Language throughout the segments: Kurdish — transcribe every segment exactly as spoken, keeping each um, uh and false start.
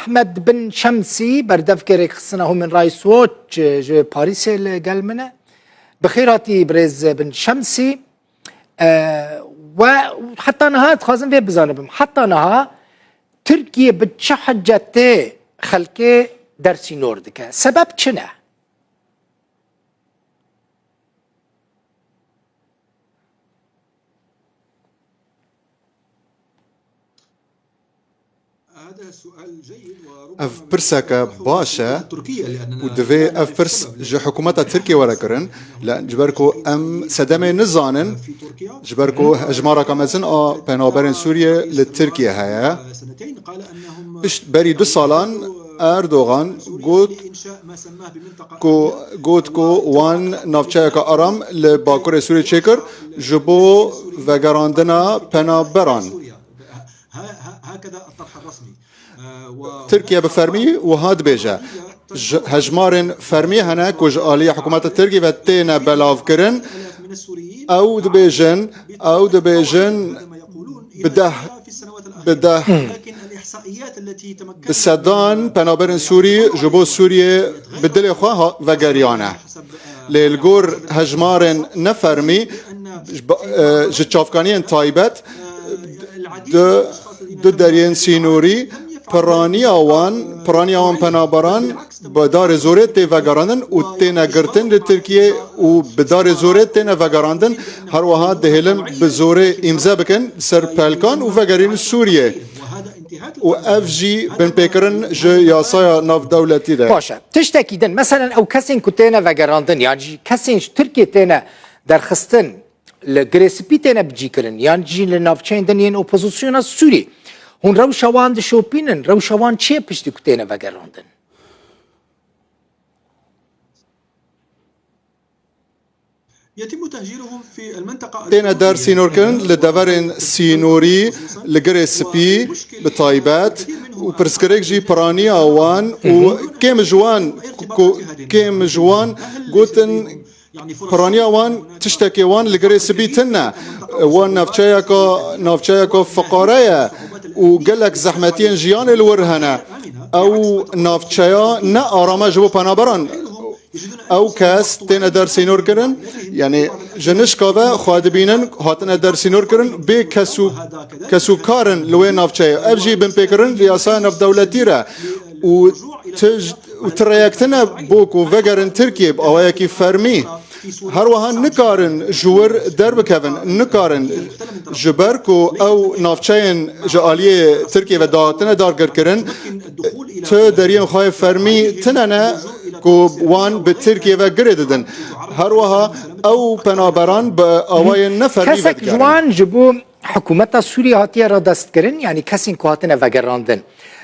Ehmed bin Şemsî, berdevkê rêkxistina Human Rights Watch ji Parîsê li gel min e. Bi xêr hatî birêz bin Şemsî. E, we heta niha dixwazim vê bizanibim. Heta niha Tirkiye bi çi hicetê xelkê dersînor dike? Sebeb çi ne? Ev pirseke baş e û divê ev pirs ji hikûmeta Tirkiyê were kirin. Li, ji ber ku em sedemê nizanin, ji ber ku hejmareka mezin a penaberên Sûriyê li Tirkiyê heye. Pişt berî du salan Erdogan got ku, got ku wan navçeyeke aram li Bakurê Sûriyê çêkir ji bo vegerandina penaberan. Tirkiye bi fermî wiha dibêje, ji hejmarên fermî hene ku ji aliyê hikûmeta Tirkiyê ve têne belavkirin. Ew dibêjin, ew dibêjin bi deh, bi deh, bi sedan penaberên Sûrî ji bo Sûriyê bi dilê xwe ha-, vegeriyane. Lê li gor hejmarên nefermî, ji ba-, e, ji çavkaniyên taybet, du, du deriyên sînorî piraniya wan, piraniya wan penaberan bi darê zorê tê vegerandin û têne girtin li Tirkiyê û bi darê zorê têne vegerandin. Her wiha dihêlin bi zorê îmze bikin ser pelkan û vegerînin Sûriyê. Û ev jî binpêkirin ji yasaya navdewletî de. Baş e. Tiştekî din, meselen ew kesên ku têne vegerandin, yan jî kesên ji Tirkiyê têne derxistin, li Girê Spî têne bicîkirin, yan jî li navçeyên din yên opozisyona Sûrî. Hûn rewşa wan dişopînin, rewşa wan çi ye piştî ku têne vegerandin? Têne dersînorkirin li deverên sînorî, li Girê Spî bi taybet û pirsgirêk jî piraniya wan û kêm ji wan ku, kêm ji wan gotin piraniya wan tiştekê wan li Girê Spî tune. Wan navçeyeka, navçeyeka fiqare ye û gelek zehmetiyên jiyanê li wir hene. Ew navçeya ne arame ji bo penaberan. Ew kes têne dersînorkirin, yanî ji nişka ve xwe dibînin hatine dersînorkirin, bê kes û, kes û kar in li wê navçeyê. Ev jî binpêkirin li yasaya navdewletî re û tij-, û ti rêyek tune bo ku vegerin Tirkiyê bi awayekî fermî. Her wiha nikarin ji wir derbikevin, nikarin, ji ber ku ew navçeyên ji aliyê Tirkiyê ve dihatine dargirkirin, tu deriyên xwe yê fermî tune ne ku wan bi Tirkiyê ve girê didin. Her wiha ew penaberan bi awayên nefermî Kesek ji vedigerin. Wan ji bo hikûmeta Sûriyê hatiye radestkirin, yanî kesên ku hatine vegerandin.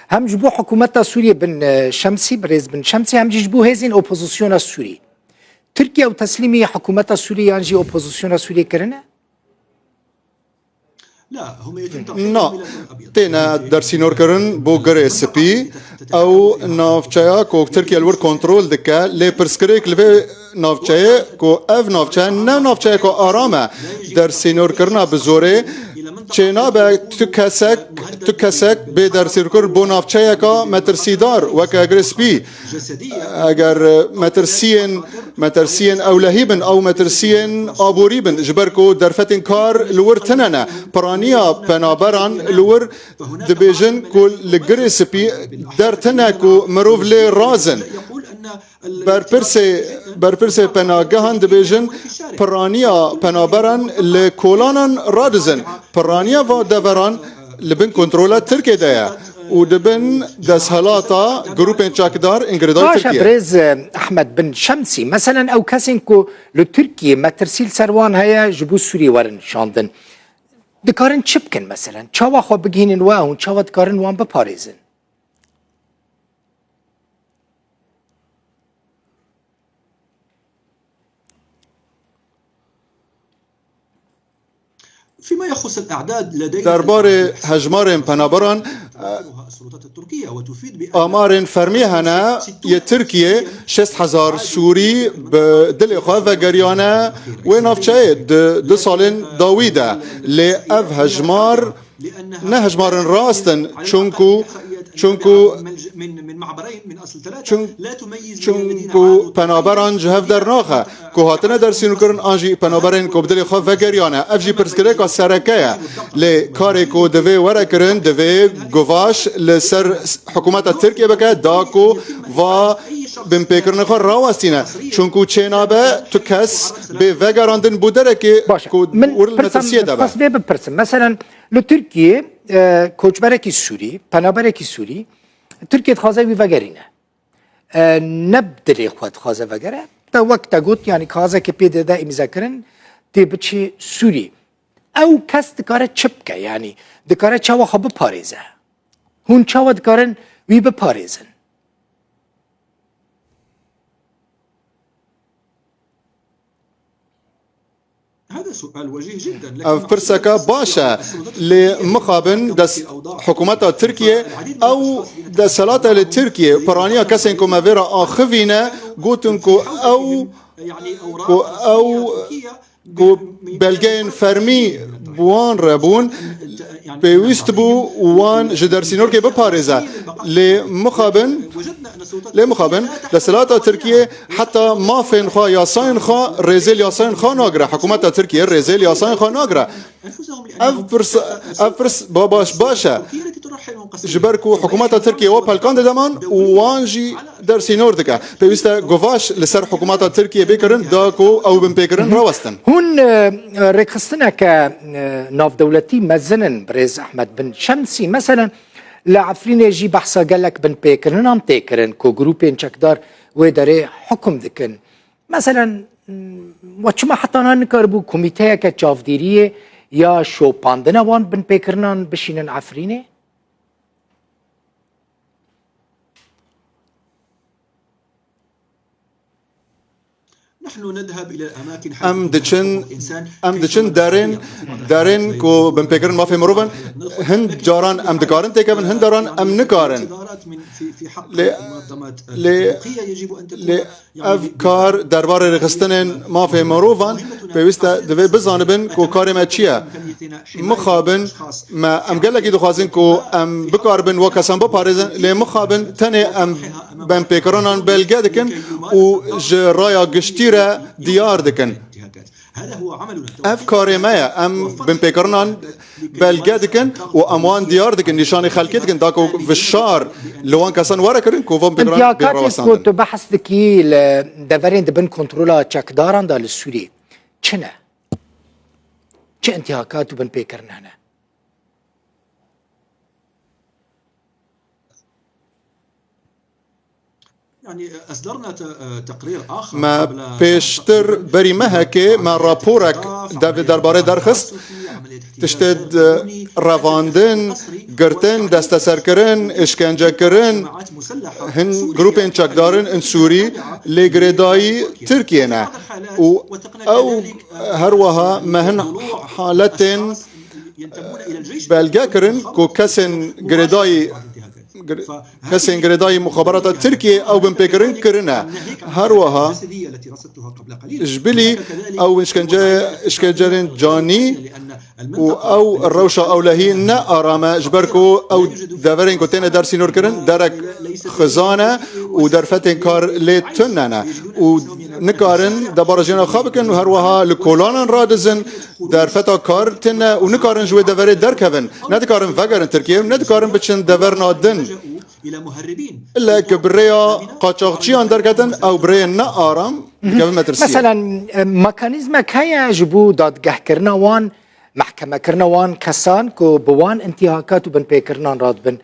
Hem ji bo hikûmeta Sûriyê bin, e, Şemsî, birêz bin Şemsî, hem jî ji bo hêzên opozisyona Sûrî. Tirkiye ew teslîmî hikûmeta Sûriyê yan jî opozisyona Sûriyê kirine? Na, têne dersînorkirin bo Girê Spî. Ew navçeya ku Tirkiye li wir kontrol dike, lê pirsgirêk li vê navçeyê ku ev navçe ne navçeyeke aram e. Dersînorkirina bi zorê çênabe, tu kesek, tu kesek bê dersînorkir bo navçeyeka metirsîdar weke Girê Spî. Eger, e, metirsiyên, metirsiyên ewlehî bin, ew metirsiyên aborî bin, ji ber ku derfetên kar li wir tune ne. Piraniya penaberan li wir dibêjin ku li Girê Spî der tune ku mirov lê razin. Berpirsê, berpirsê penagehan dibêjin piraniya penaberan li kolanan radizin. Piraniya va deveran li bin kontrola Tirkiyê de ye û di bin desthilata grûpên çekdar ên girêdayî Baş e, Tirkiyê. Birêz, e, Ehmed bin Şemsî, meselen ew kesên ku li Tirkiyê metirsî li ser wan heye ji bo Sûriyê werin şandin, dikarin çi bikin meselen? Çawa xwe bigihînin we û çawa dikarin wan biparêzin? Derbarê hejmarên penaberan, e, amarên fermî hene yê Tirkiyê, şêst hezar Sûrî bi dilê xwe vegeriyane wê navçeyê di du salên dawî de. Lê ev hejmar ne hejmarên rast in, çunku Çunku, çun-, çunku penaberan ji hev dernaxe, ku hatine dersînorkirin an jî penaberên ku bi dilê xwe vegeriyane. Ev jî pirsgirêka sereke ye. Lê karê ku divê were kirin, divê guvaş li ser hikûmeta Tirkiyê bike, da ku va binpêkirinê xwe rawestîne. Çunku çênabe tu kes bê vegerandin bo derekê Baş e. ku Min wir li pirsan metirsiyê de be. Xwest vê bipirsim. Meselen, li Tirkiyê, e, koçberekî Sûrî, penaberekî Sûrî, Tirkiye dixwaze wî vegerîne. E, ne bi dilê xwe dixwaze vegere. Te wek te got, yanî kaxezekê pê dide îmzekirin, tê biçî Sûrî. Ew kes dikare çi bike? Yanî dikare çawa xwe biparêze? Hûn çawa dikarin wî biparêzin? Ev pirseke baş e. Lê mixabin dest hikûmeta Tirkiyê ew desthilata li Tirkiyê piraniya kesên ku me vê re axivîne, gotin ku ew, ku ew, ku belgeyên fermî bi wan re bûn, pêwîst bû wan ji dersînorkê biparêze. Lê mixabin, lê mixabin, desthilata Tirkiyê heta mafên xwe, yasayên xwe, rêzê li yasayên xwe nagire. Hikûmeta Tirkiyê rêzê li yasayên xwe nagire. Ev pirs, ev pirs ba-, baş, baş e. Ji ber ku hikûmeta Tirkiyê wa pelkan dide man û wan jî dersînor dike. Pêwîst e guvaş li ser hikûmeta Tirkiyê bê kirin, da ku ew binpêkirin rawestin. Hûn, e, rêxistineke, e, navdewletî mezin in, birêz Ehmed bin Şemsî. Meselen, li Efrînê jî behsa gelek binpêkirinan tê kirin ku grûpên çekdar wê derê hukum dikin. Meselen, we çima heta niha nikaribû komîteyeke çavdîriyê ya şopandina wan binpêkirinan bişînin Efrînê? Em diçin, em diçin derên, derên ku binpêkirin mafê mirovan, hin caran em dikarin têkevin, hin caran em nikarin. Lê, lê, lê ev kar derbarê rêxistinên mafê mirovan pêwîst e, divê bizanibin ku karê me çi ye. Mixabin me, em gelekî dixwazin ku em bikaribin wek kesan biparêzin, lê mixabin tenê em binpêkirinan belge dikin û ji raya giştî re diyar dikin. Ev karê me ye. Em binpêkirinan belge dikin û em wan diyar dikin, nîşanî xelkê dikin, da ku fişar li wan kesan were kirin ku van binpêkiran bê rawestandin. Întihakatê ku tu behs dikî li deverên di bin kontrola çekdaran de li Sûriyê çi ne? Çi întihakat û binpêkirin hene? Me pêştir berî mehekê me raporek dev-, derbarê derxist. Tiştê di-, revandin, girtin, desteserkirin, îşkencekirin, hin grûpên çekdarin in Sûrî lê girêdayî Tirkiyê ne. Û ew her wiha me hin haletên belge kirin ku kesên girêdayî, gir-, kesên girêdayî muxaberata Tirkiyê ew binpêkirin kirine. Her wiha ji bilî ew îşkence, îşkencerên canî û ew rewşa ewlehî ne aram e, ji ber ku ew deverên ku têne dersînorkirin derek xizan e û derfetên kar lê tune ne û nikarin debara jiyana xwe bikin û her wiha li kolanan radizin. Derfeta kar tune û nikarin ji wê deverê derkevin. Ne dikarin vegerin Tirkiyê û ne dikarin biçin deverna din. Île ku bi rêya qaçaxçiyan derketin, ew bi rêyên ne aram dikevin metirsiyê. Meselen, e, mekanîzmek heye ji bo dadgehkirina wan, mehkemekirina wan kesan ku bi wan întihakat û binpêkirinan radibin.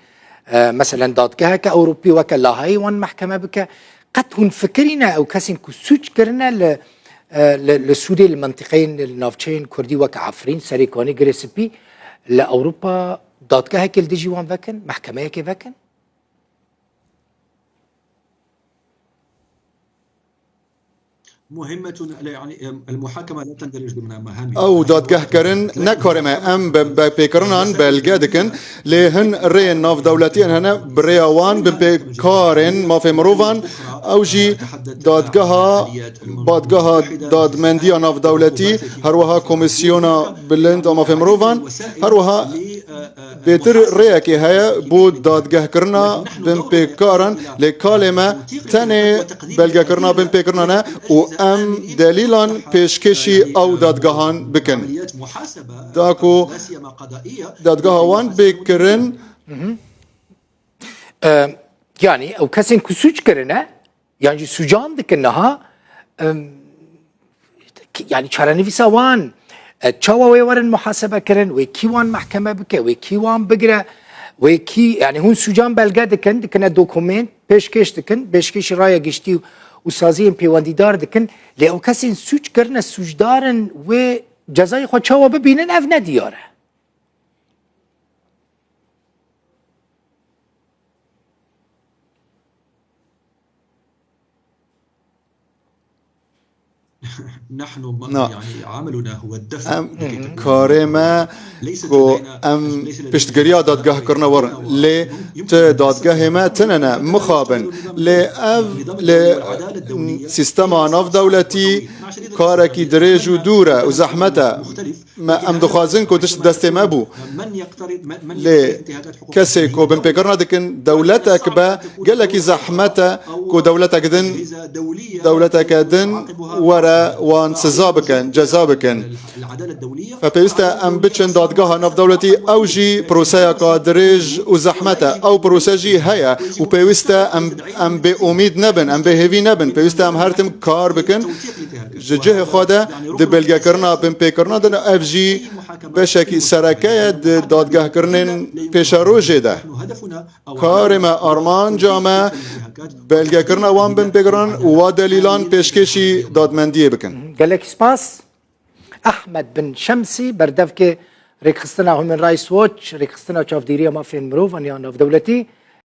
E, meselen, dadgeheke Ewropî weke Lahayê wan mehkeme bike. Qet hûn fikirîne ew kesên ku sûc kirine li, e, li, li Sûriyê, li mentiqeyên, li navçeyên Kurdî weke Efrîn, Serêkanî, Girê Spî, li Ewropa dadgehekê li dijî wan vekin, mehkemeyekê vekin? مهمة، يعني، المحاكمة لا تندرج ضمن مهام. Ew dadgehkirin ne karê me. Em bi, bi pêkirinan belge dikin, lê hin rêyên navdewletî yên hene bi rêya wan binpêkarên mafê mirovan, ew jî dadgeha, dadgeha dadmendiya navdewletî, her wiha Komîsyona Bilind a Mafê Mirovan, her wiha bêtir rêyekê heye bo dadgehkirina binpêkaran, lê kalê me tenê belgekirina binpêkirina ne û em delîlan pêşkêşî ew dadgehan bikin. Da ku dadgeha wan bê kirin. E, yanî ew kesên ku sûc kirine, yan jî sûcan dikin niha, em, yanî çarenivîsa wan, e, çawa wê werin muhasebe kirin, wê kî wan mehkeme bike, wê kî wan bigire, wê kî, yanî hûn sûcan belge dikin, dikine dokumênt, pêşkêş dikin, pêşkêşî raya giştî û saziyên pêwendîdar dikin, lê ew kesên sûc kirine, sûcdar in, wê cezayê xwe çawa bibînin, ev ne diyar e. Em karê me ku em piştgiriya dadgehkirina werin. Lê ti dadgehê me tine ne, mixabin. Lê ev li sîstema navdewletî karekî dirêj û dûr e û zehmet e. Me, em dixwazin ku tişt destê me bû. Lê kesê ku binpêkirina dikin, dewletek be, gelekî zehmet e ku dewletek din, dewleteke din were wan siza bikin, ceza bikin. Fe pêwîst e em biçin dadgeha navdewletî, ew jî proseyeka dirêj û zehmet e. Ew prose jî heye û pêwîst e em, em bêomîd nebin, em bêhêvî nebin. Pêwîst e em her tim kar bikin. Ji cihê xwe de di belgekirina binpêkirina de ne, ev jî beşekî sereke ye di dadgehkirinên pêşerojê de. Karê me, armanca me belgekirina wan binpêkirin û wa delîlan pêşkêşî dadmendiyê bikin. Gelek spas. Ehmed bin Şemsî, berdevkê rêkxistina Human Rights Watch, rêkxistina çavdêriya mafên mirovan ya navdewletî,